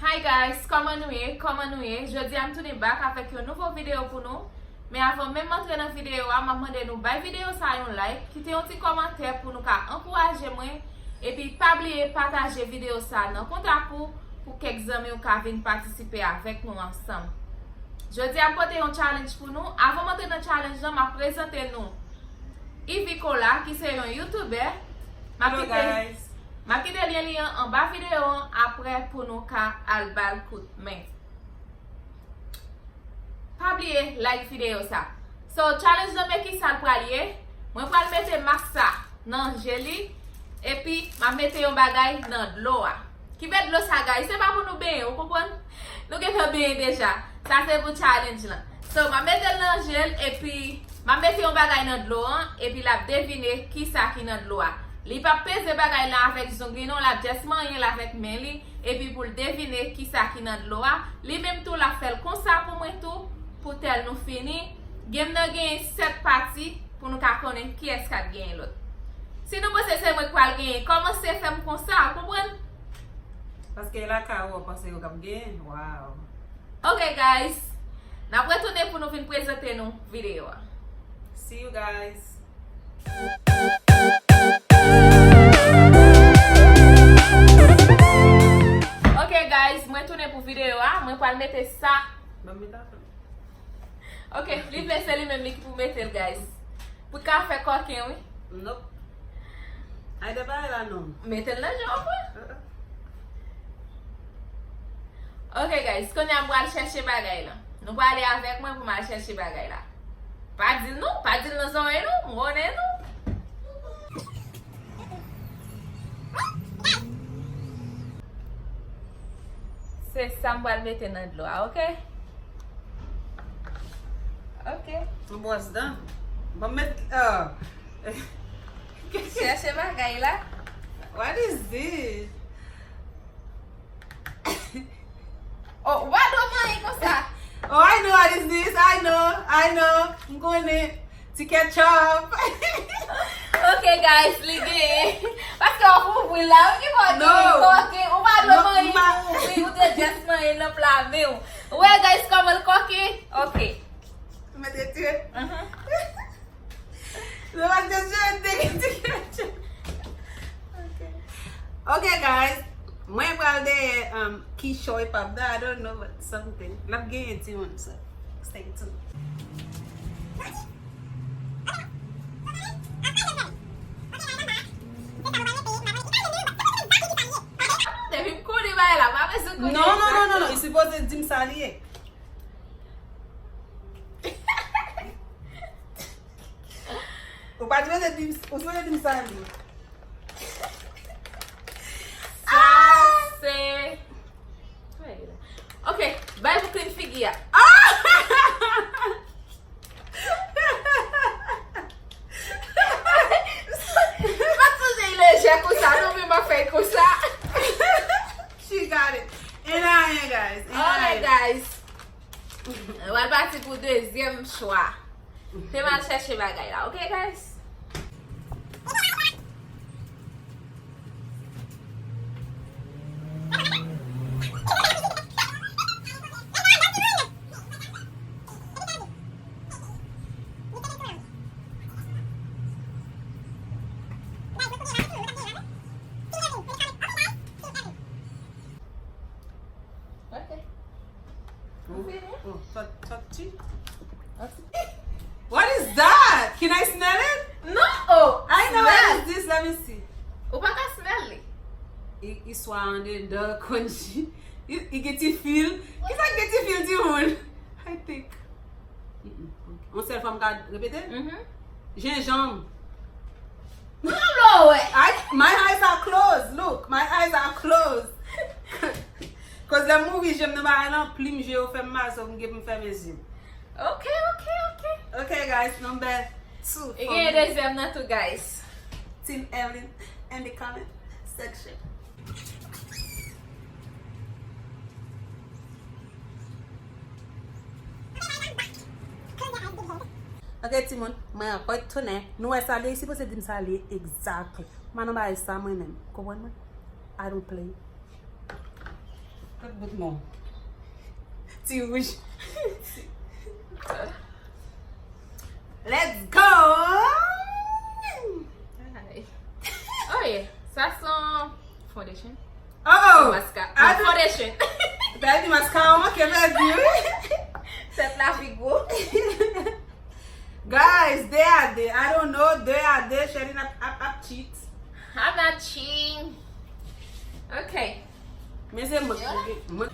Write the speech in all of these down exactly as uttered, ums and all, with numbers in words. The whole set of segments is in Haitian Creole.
Hi guys, kòman nou ye? Kòman nou ye? Jodi a m tounen back avèk yon nouvo videyo pou nou. Men avan menm m antre nan videyo a, m ap mande nou bay videyo sa yon like, kite yon ti kòmantè pou nou ka ankouraje mwen, epi pa bliye pataje videyo sa nan kontak ou pou kèk zanmi w ka vin patisipe avèk nou ansanm. Jodi a m pote yon challenge pou nou. Avan m antre nan challenge lan, m ap prezante nou Ivy Cola, ki se yon youtubè. M ap Hello, kite, guys. M ap kite lyen li an anba videyo an apre pou nou ka al ba l kout men. Pa bliye like videyo sa. So, challenge nan men kisa l pral ye. Mwen pral mete mask sa nan je li, epi m ap mete yon bagay nan dlo a. Ki vè dlo sa, guys, se pa pou nou benyen, ou konprann? Nou gentan benyen deja. Sa se pou challenge lan. So, m ap mete l nan je l, epi m ap mete yon bagay nan dlo an, epi l ap devine kisa ki nan dlo a. Li p ap peze bagay lan avèk zong li non, l ap just manyen l avèk men li, epi pou l devine kisa ki nan dlo a. Li menm tou, l ap fè l konsa pou mwen tou, pou tèl nou fini. Game nan genyen sèt pati pou nou ka konnen kiyès k ap genyen lòt. Si nou panse se mwen k pral genyen, kòmanse fè m konsa, ou konprann? Paske lakay ou, w ap panse yo k ap genyen? Wow. Ok, guys. N ap retounen pou nou vin prezante nou videyo a. See you guys. Ok, guys, mwen tounen pou videyo a. Mwen pral mete sa. Ban m mete avan. Ok, li vle se li menm li ki pou mete l, guys. Pou ka fè kòken, wi. Nope. Ay, de bagay la, non. Mete l nan je w, pran. Uh-uh. Ok, guys, kounye a m pral chèche bagay la. Nou prale avèk mwen pou m al chèche bagay la. Pa di l non, pa di l nan zòrèy nou, m konnen nou. Se sa m pral mete nan dlo a, ok? Ok. Yon bwòs dan. Ban m met, ah. Chèche bagay la. What is this? Oh, ou pa dwe manyen konsa. Oh, I know what is this. I know, I know. M konnen. Ti ketchup. Ok, guys, li genyen. Paske w ap ouvri la, wi, ki fò genyen kòken. Ou pa dwe manyen pou ouvri, ou te just manyen nan pla men w. Ou wè, guys, kòman l kòken? Ok. Mete tire. Mhm. Mwen pa te jete, te jete. Ok. Ok, guys. Mwen pral dèyè, um, Keyshaw e Pabda, I don't know, but something. N ap genyen timoun, so stay tuned. Depi m konnen bagay la, pa bezwen konnen. Non, non, non, non, non. Li sipoze di m sa li ye. Ou pa sipoze di m, ou sipoze di m sa li. Sa se. Ok, bay pou clean figi a. Ah! M pa t sonje l lejè konsa, non, men m ap fè l konsa. She got it. And I, guys. And I. Alright, guys. Mwen pral pati pou dezyèm chwa. Te m al chèche bagay la, ok, guys? Ok. Oh, oh, touch, touch it. What is that? Can I smell it? No! I know what is this. Let me see. Ou pa ka smell li. I, i swa andedan, konji. I, i gen ti fil. Kisa ki gen ti fil, timoun? I think. Mm-mm. Ok. Yon sèl fwa m ka repete? Mhm. Jenjanm. Mwen sanble w wè. I, my eyes are closed. Look, my eyes are closed. Cause lè m ouvri je m nan bagay lan, plim je yo fè m mal, so m gen pou m fèmen je m. Ok, ok, ok. Ok, guys, number two. E genyen dezyèm nan tou, guys. Team Evelyn in the comment section. Ok, timoun, mwen retounen. Nou wè sa li ye, sipoze di m sa li ye exactly. M pa nan bagay sa mwen menm. Konprann mwen? I don't play. Bout mwen. Ti wouj. Let's go! Ay. Oh yeah. Sa se yon foundation. Oh, oh. Maska. Ah, foundation. T'as dit mascara, ok, vas-y, oui. Tèt la pi gwo. Guys, de a de. I don't know, de a de. Sherline ap, ap, ap cheat. I'm not cheating. Ok. Men se mwen, mwen.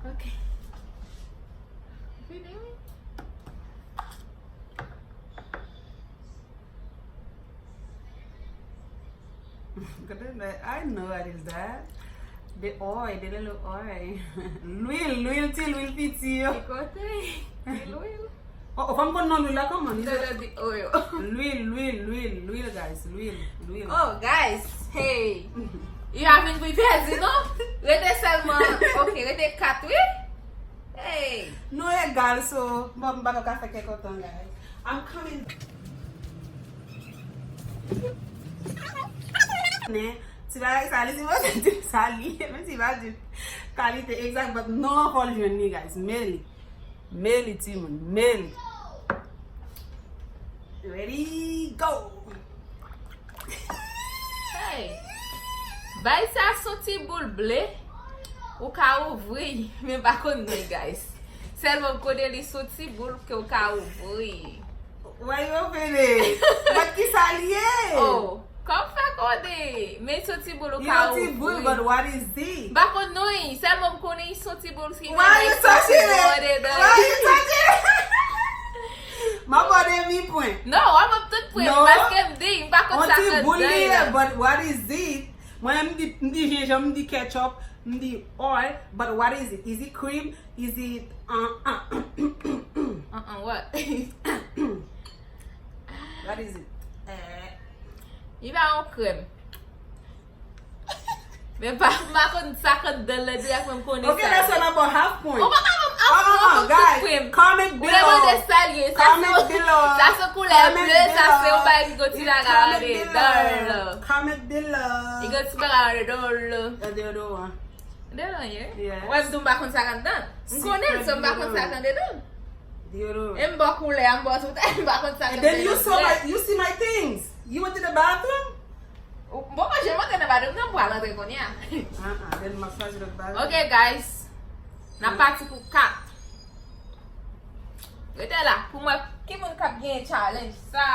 Ok. Fini, wi. Gade, I know what is that. The oil, the little oil. Lwil, lwil ti, lwil piti yo. Ki kote? Ki lwil? Oh, oh, fò m konn non lwil la kòman? Is it the oil? Lwil, lwil, lwil, lwil, guys, lwil, lwil. Oh, guys, hey. You having me pèdi, non? Rete sèlman, ok, rete kat, wi. Hey. Nou egal, so, bon, m pa ka fè kè kontan, guys. I'm coming. Ti bagay sa, li sipoze di sa li ye, men ti pa di kalite egzak, but non, fò l jwenn li, guys. Meli. Meli, timoun. Meli. Ready, go! Hey! Bay sa se yon ti boul ble. Ou ka ouvri, men pa konn non, guys. Sèlman m konnen li se yon ti boul ke w ka ouvri. Why you open it? But ki sa l ye? Oh, kòm fè konnen? Men se yon ti boul ou ka ouvri. Yon ti boul, but what is it? M pa konn non, sèlman m konnen se yon ti boul ki... Why you touching it? Why you touching it? M ap ba w demi pwen. Non, w ap ban m tout pwen, paske m di, m pa konn sa k anndan l. Yon ti boul li ye, but what is it? Mwen, m di, m di jenjanm, m di ketchup, m di oil, but what is it? Is it cream? Is it, uh, uh, Uh-uh, what? What is it? Eh. Li pa yon krèm. Men pa, m pa konn sa k anndan l la dirèk, men m konnen sa. Ok, that's all about half point. Ou pa ka ban m half point, ou ban m tout pwen. Comment below. Ou mande sa l ye. Comment below. Sa se koulè ble, sa se yon bagay ki gon ti bagay andedan l. Comment below. Li gon ti bagay andedan l. Andedan an. Andedan ye. Ou wè m di w m pa konn sa k anndan. M konnen l, so m pa konn sa k andedan. Deodorant. E m ba w koulè a, m ba w tout, m pa konn sa k anndan. And then you saw my, you see my things. You went to the bathroom? Ou, m poko janm antre nan bathroom nan, m pral antre kounye a. Ah, ah, then m ap chwazi lòt bagay. Ok, guys. N ap pati pou kat. Rete la, pou m wè ki moun k ap genyen challenge sa.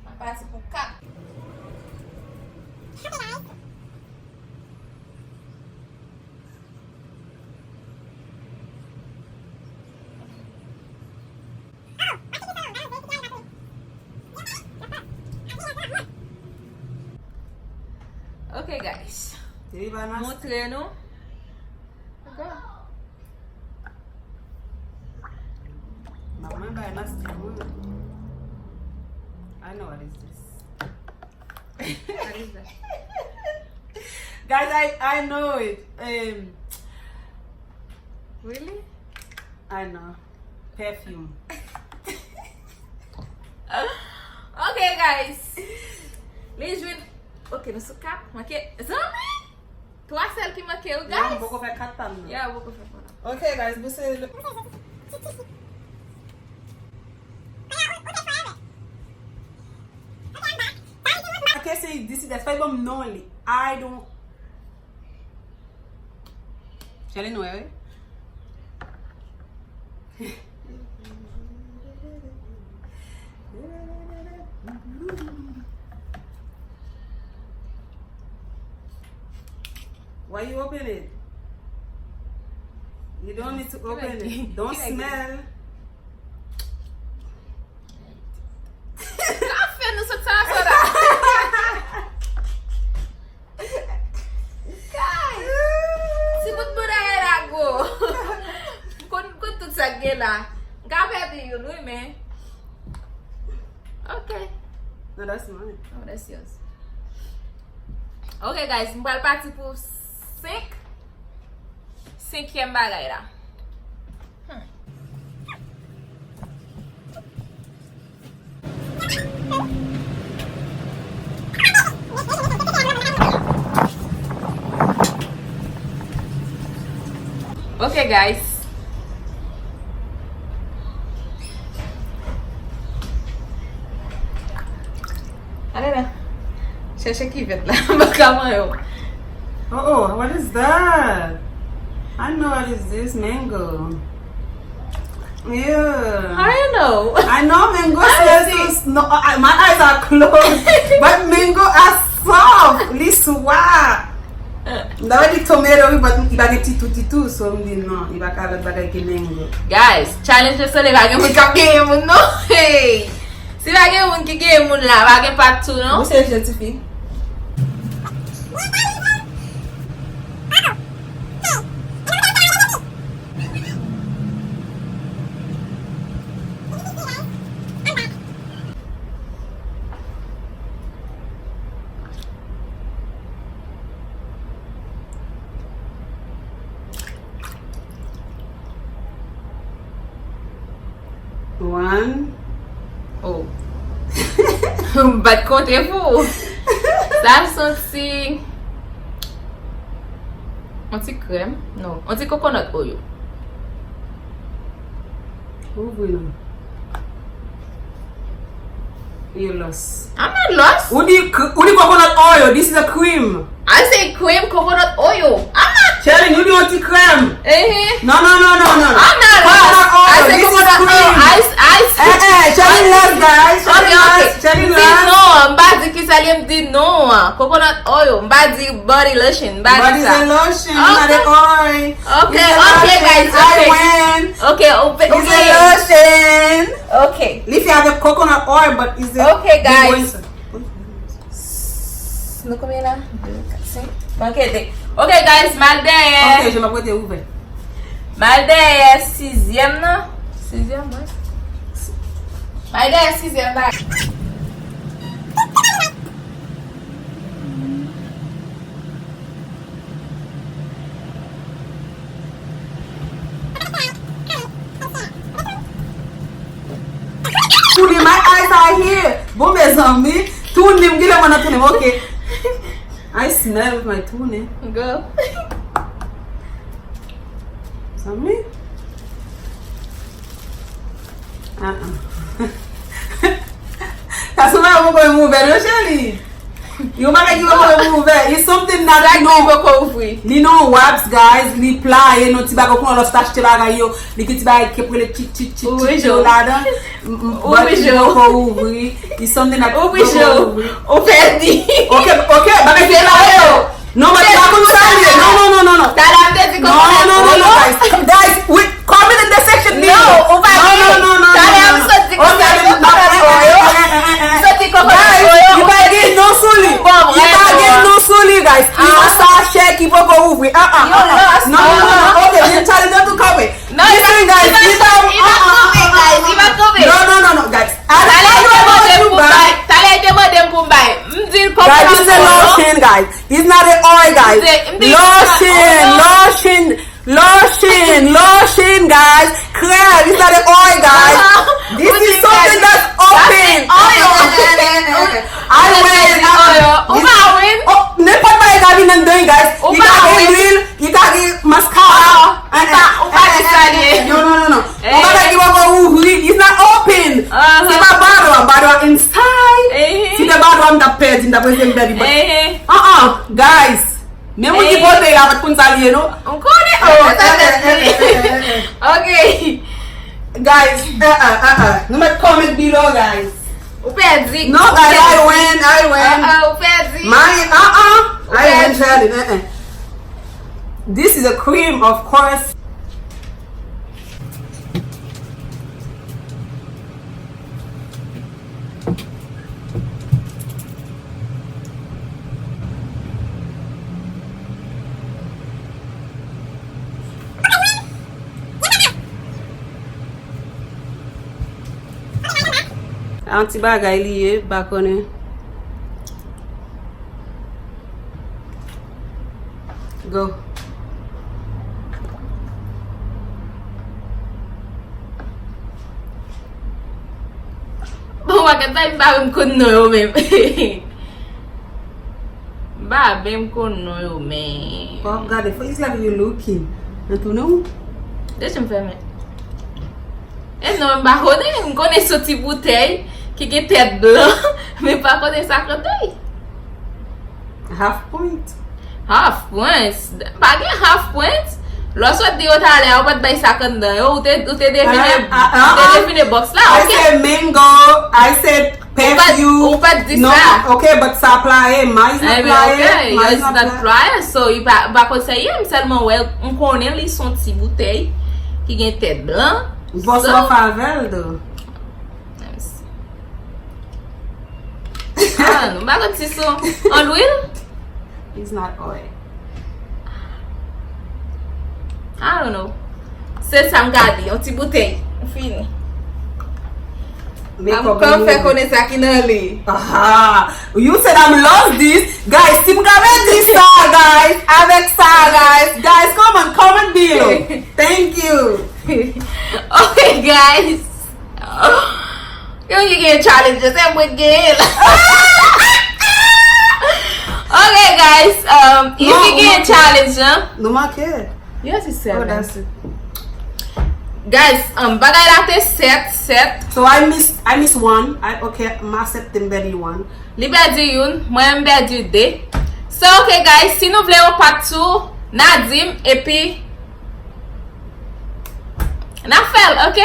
N ap pati pou kat. Ok, guys. Montre nou. Mwen bay nasty mwen. I know what is this. What is that? Guys, I, I know it. Um, Really? I know. Perfume. Ok, guys. Li jwenn. Ok, nou sou kat. Manke. Zanmi! Twa sèl ki manke yo, guys. Non, m poko fè kat pa m nan. Yeah, ou poko fè pa w. Ok, guys, nou se le... I can't say this, that's why ban m non li. I don't... Sherline wè, wi. Why you open it? You don't need to open it. Don't smell. Ka fè nou sot sa sot la. Kay! Ti bout bout bagay la gwo. M konn, m konn tout sa k gen la. M ka pèdi youn, wi, men. Ok. No, that's mine. Oh, that's yours. Ok, guys, m pral pati pou senk. Senkyèm bagay la. Ok, guys. Ale la. Chèche kivèt la. M pa ka manyen. Oh, oh, what is that? I know what is this. Mango. Yeah. How you know? I know mango. I smells see. So s-, no, I, my eyes are closed. But mango are soft. Li swa. M ta di tomato, wi, but li pa gen titou, titou, so m di non, li pa ka lòt bagay ke mango. Guys, challenge de soleil pa gen moun k ap genyen moun non. Hey! Si pa gen moun ki genyen moun la, pa gen part two non. Ou se jen tifi. One. Oh. M pa t konte pou ou. Sa santi yon ti krèm. Non, yon ti coconut oil. Ouvri non. You lost. I'm not lost. Ou di, cr- ou di coconut oil. This is a cream. I say cream, coconut oil. I'm not. Sherlyn, ou di yon ti krèm. Eh, eh. No, no, no, no, no. I'm not lost. Coconut oil. I say this is coconut oil. Cream. I, I Eh, eh, Sherlyn lost, guys. Sherlyn lost. Sherlyn lost. M di non. M pa di ki sa li ye, m di non. Coconut oil. M pa di body lotion. M pa di sa. Body is a lotion, not an oil. Ok, ok, guys, ok. I win. Ok, ou pe-, ou genyen. It's a lotion. Ok. Li fè avèk coconut oil, but is it Ok, guys. Nou konbyen la? De, kat, senk. Manke de. Ok, guys, m al dèyè. Ok, je m ap rete ouvè. M al dèyè sizyèm nan. Sizyèm, wi. M al dèyè sizyèm la. Tounen, my eyes are here. Bon, mezanmi, tounen, m genlè wè nan tounen, ok. I smell with my tounen. Go. Zanmi. Ah, ah. Sa sou la, mwen konn ouvè, non, cheri. Yon bagay ki poko ouvè. It's something that Sa ki poko ouvri. Li nan wraps, guys. Li pla, e nan ti bagay, kon lòt achte bagay yo. Li gen ti bagay ki rele tit, tit, tit, tit yo ladan. M, m, but li poko ouvri. It's something that poko ouvri. Ou pèdi. Ok, ok, bagay ki pla yo. Non, but li pa konn sa li ye. Non, non, non, non, non. Talè m te di non, non, non, non, guys. Guys, we Comment in the section below. Non, ou pa gen. Non, non, non, non. Talè m sot di coconut oil. M sot di coconut oil. Guys, li pa gen non sou li. Li pa gen non sou li, guys. Li nan sachè ki poko ouvri. Ah, ah, ah, ah. Non, non, non, non. Ok, li challenge an tou ka, wi. Listen, guys. Li pa kove, guys. Li pa kove. Non, non, non, non, guys. Talè li te mande m pou m bay. Talè li te mande m pou m bay. M di l coconut oil. Guys, this is a lotion, guys. It's not an oil, guys. Lotion, lotion. Lotion, lotion, guys. Krèm, it's not an oil, guys. This is something that's open. I win. Ou pa win. Oh, nenpòt bagay ka vin anndan, guys. Li ka gen lwil, li ka gen mascara. Ou pa, ou pa di sa li ye. Non, non, non, non. Yon bagay ki poko ouvri, it's not open. Se pa bado a, bado a inside. Si te bado a, m t ap pèdi, m t ap rete m pèdi. But, uh-uh, guys. Men moun ki pote la pa t konn sa li ye, non? M konnen. Oh, eh, eh, eh, eh, eh, eh. Ok. Guys, uh-uh, uh-uh. Nou met comment below, guys. Ou pèdi. No, guys, I win, I win. Uh-uh, ou pèdi. Mine, uh-uh. I win, Charlie. Uh-uh. This is a cream, of course. Yon ti bagay li ye, m pa konnen. Go. Bon, wakèt sa, m pa menm konn non yo menm. M pa menm konn non yo menm. Bon, gade, for it's like you looking. Nan tounen w? Dezyèm fèmen. E non, m pa konnen. M konnen se yon ti boutèy ki gen tèt blan, men m pa konnen sa k anndan l. Half point. Half point. Pa gen half point. Lè w sot di yo talè a, ou pa t bay sa k anndan yo, ou te, ou te devine, Ah, ah, ah, ou te ah. Devine box la, I ok? Said mango. I said Ou pa, perfume. Ou pa t di No, sa. Ok, but sa playa. Mine is not Eh ben, playa. ok, Mine yours is is not not playa. Playa, so, li pa, pa konn sa l ye, m sèlman wè, m konnen li se yon ti boutèy ki gen tèt blan. Boss So, off avè l, do. Ah, nou pa konn si se yon lwil. It's not oil. I don't know. Se sa m ka di, yon ti boutèy. Fini. Makeup Kòm fè remover. Konnen sa ki nan li. Ah, you said I'm lost this. Guys, si m ka di sa, guys, avèk sa, guys. Guys, come on, comment below. Thank you. Ok, guys. Yo ki gen challenge, se mwen ki genyen la. Ok, guys. Um, if Non, you get non. Challenge, hein? Nou manke. Yes, it's Oh, seven. That's it. Guys, um, bagay la te sèt, sèt. So I miss I miss one. I okay, m aksepte m pèdi one. Li pèdi youn, mwen m pèdi de. So, ok, guys, si nou vle yon part two, n a di m, epi n a fè l, ok?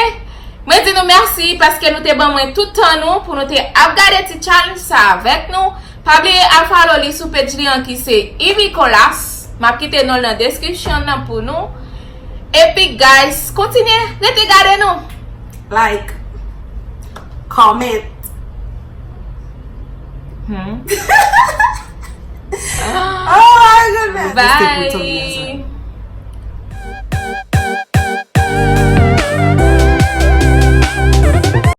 Mwen di nou mèsi paske nou te ban mwen tout tan nou pou nou te ap gade ti challenge sa avèk nou. Pa bliye al follow li sou page li an ki se Ivy Colas. M ap kite non l nan description nan pou nou. Epi, guys, kontinye rete gade nou. Like, comment. Hmm. Oh my goodness. Bye.